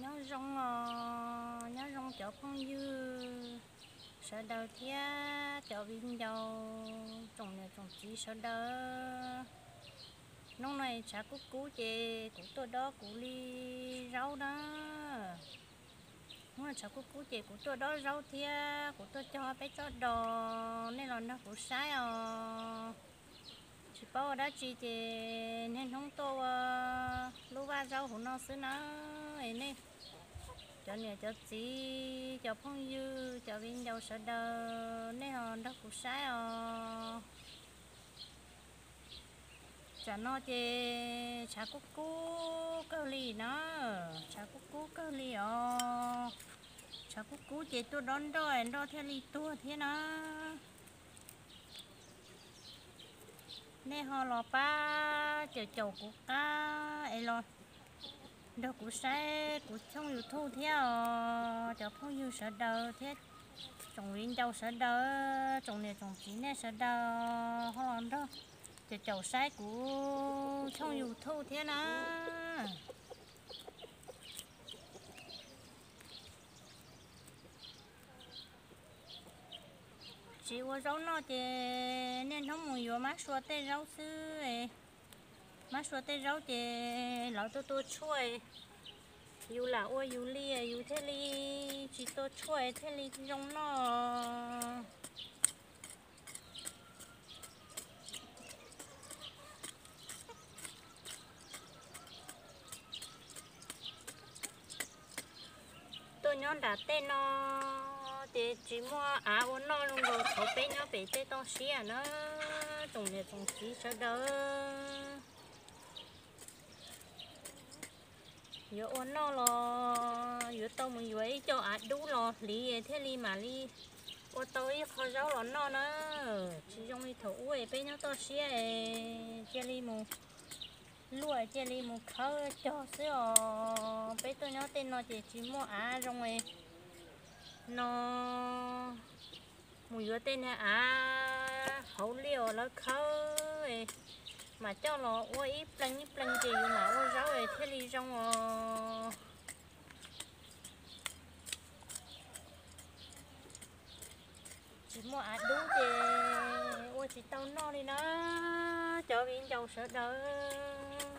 Nyob zoo os, nyob zoo cov phooj ywg sawv daws thiab cov viv ncaus tsoom niam tsoom txiv sawv daws. Hnub no tshav kub kub ces kuv tuaj dob kuv li zaub na. Hnub no tshav kub kub ces kuv tuaj dob zaub thiab kuv tuaj cog peb tsob dos, nej los nrog kuv saib os. Tsis paub ua dab tsi ces niaj hnub tuaj ua lub vaj zaub hauv no xwb na. Es nej cov niam cov txiv, cov phooj ywg, cov viv ncaus sawv daws, nej ho nrog kuv saib os. Tsam no ces tshav kub kub kawg li na, tshav kub kub kawg li os. Tshav kub kub ces tuaj dob nroj, nroj thiaj li tuag thiab na. Nej ho los pab caum caum kuv qab es los nrog kuv saib kuv channel YouTube thiab os, cov phooj ywg sawv daws thiab tsoom viv ncaus sawv daws, tsoom niam tsoom txiv nej sawv daws ho los nrog caum caum saib kuv channel YouTube thiab na. Tsis ua zaub noj ces niaj hnub mus yuav mab sua tej zaub xwb. Mab sua tej zaub ces lawv tuaj tua tshuaj, yus lam ua yus li, yus thiaj li tsis tua tshuaj thiaj li zoo noj. Tuaj nyob nram tej no ces tsis muaj av ua noj zoo nkaus qhov peb nyob pem tej toj siab na, tsoom niam tsoom txiv sawv daws. Yuav ua noj los yuav tau mus yuav ib co av dub los hliv thiaj li mam li ua tau ib qho zaub los noj na. Tsis zoo li thaum ub peb nyob toj siab cia li mus luaj cia li mus khawb cog xwb os. Peb tuaj nyob tej no ces tsis muaj av zoo no, mus yuav tej niag av hauv liaj uas lawv khawb mam coj los ua ib pleeg ib pleeg ces yus mam ua zaub thiaj li zoo os. Tsis muaj av dub ces ua tsis tau noj li na, cov viv ncaus sawv daws.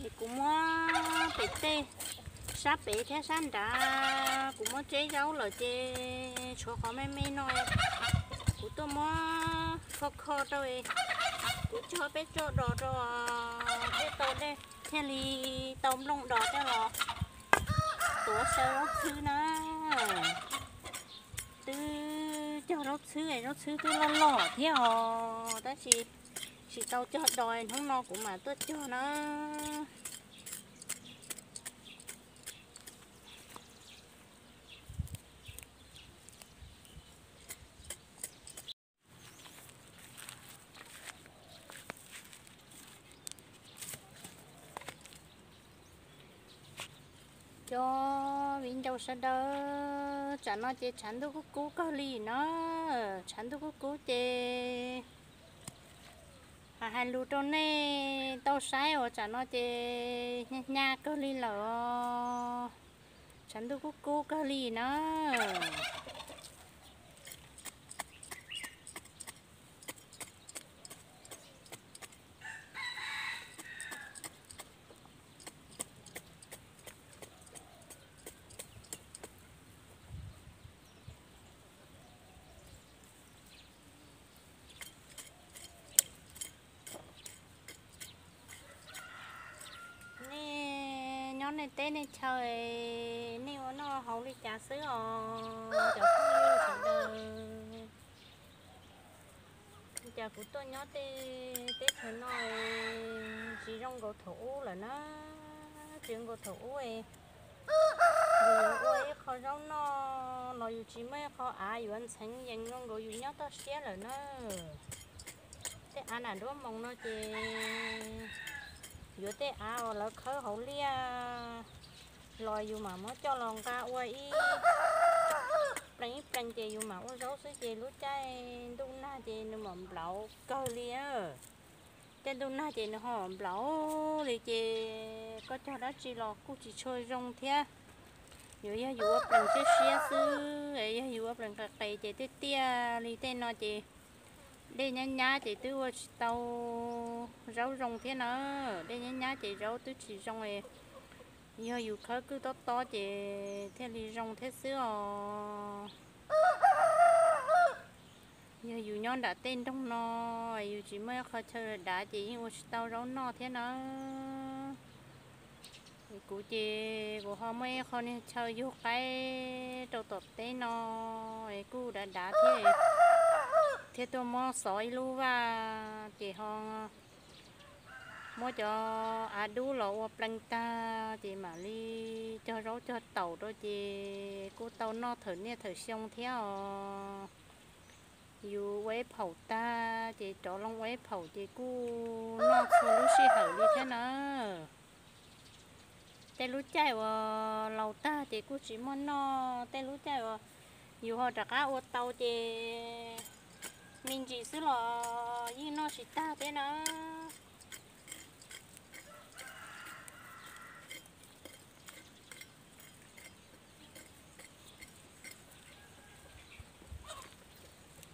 Es kuv muab pem tej sab pem thiab sab nrad, kuv muab tseb zaub lawm ces tshuav qhov me me no, kuv tuaj muab kho kho rau, kuv cog peb tsob dos rau, thiaj tau dej thiaj li tau nplooj dos coj los tuav saw zaub txhwb na. Twb cog zaub txhwb, zaub txhwb twb loj loj thiab os, tab sis tsis tau cog dos, hnub no kuv mam tuaj cog na. Cov viv ncaus sawv daws, tsam no ces tshav ntuj kub kub kawg li na. Tshav ntuj kub kub ces hais lus rau nej tau saib uas tsam no ces hnya hnya kawg li lawm os. Tshav ntuj kub kub kawg li na. Nej nyob nej teb nej chaw, nej ua noj Hauv li cas xwb os cov phooj ywg sawv daws, cas kuv tuaj nyob tej teb chaws no tsis zoo nkaus thaum ub lawm na. Tsis zoo nkaus thaum ub, yus yuav ua ib qho zaub noj los yus tsis muaj ib qho av yuav ntxheev yees zoo nkaus yus nyob toj siab lawm na. Tej av nram nruab moos no ces yuav tej av uas lawv khawb hauv liaj los yus mam muab coj los nqa ua ib plees ib plees ces yus mam ua zaub xwb ces lub caij ntuj nag ces nws mam nplaum kawg li. Caij ntuj nag ces nws ho nplaum li ces koj cog dab tsi los kuj tsis tshua zoo thiab. Yuav yog yus ua plees siab siab xwb, yog yus ua plees qis qis ces tiaj tiaj li tej no ces dej nyab nyab ces twb ua tsis tau zaub zoo thiab na. Dej nyab nyab ces zaub twb tsis zoo. Yog yus khawb kwj tob tob ces thiaj li zoo thiab xwb os. Yog yus nyob nram tej nroog no, yus tsis muaj ib qho chaw dav ces yeej ua tsis tau zaub noj thiab na. Kuv ces kuv ho muaj ib qho niag chaw yug qaib rau tom teb no, es kuj dav dav thiab, thiab tuaj muab xov ib lub vaj ces ho muab cov av dub los ua plees tag ces mam li cog zaub cog taum rau ces kuj tau noj thawm niaj thawm xyoo thiab os. Yus ua ib phaum tag ces rov loo ua ib phaum ces kuj noj txhua lub sij hawm li thiab na. Tej lub caij uas laus tag ces kuj tsis muaj noj, tej lub caij uas yus ho rov qab ua tau ces me ntsis xwb los yeej noj tsis tag thiab na.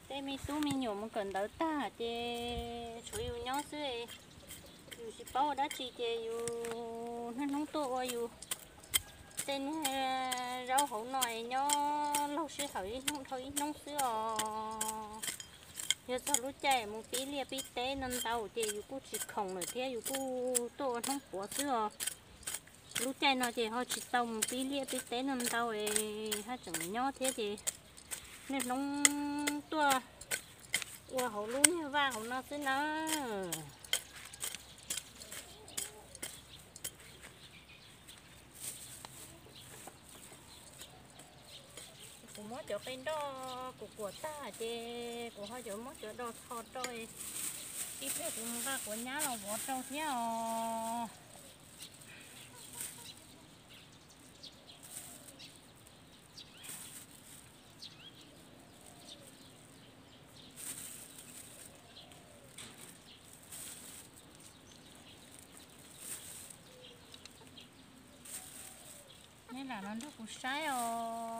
Tej me tub me nyuam mus kawm ntawv tag ces tshuav yus nyob xwb, yus tsis paub ua dab tsi ces yus niaj hnub tuaj ua yus tej niag zaub hauv no es nyob laug sij hawm ib hnub dhau ib hnub xwb os. Yog txog lub caij mus pib liaj pib teb no ntau ces yus kuj tsis khoom lawm thiab yus kuj tuaj ua hnub puav xwb os. Lub caij no ces ho tsis tau mus pib liaj pib teb no ntau es haj tseem nyob thiab ces niaj hnub tuaj ua hauv lub niag vaj hauv no xwb nawb. Kuv muab cov qe nroj kuv kuam tag ces kuv ho yuav muab cov do tho rau, ib pliag kuv mus nqa quav nyab los vov rau thiab os. Neb lam los nrog kuv saib os.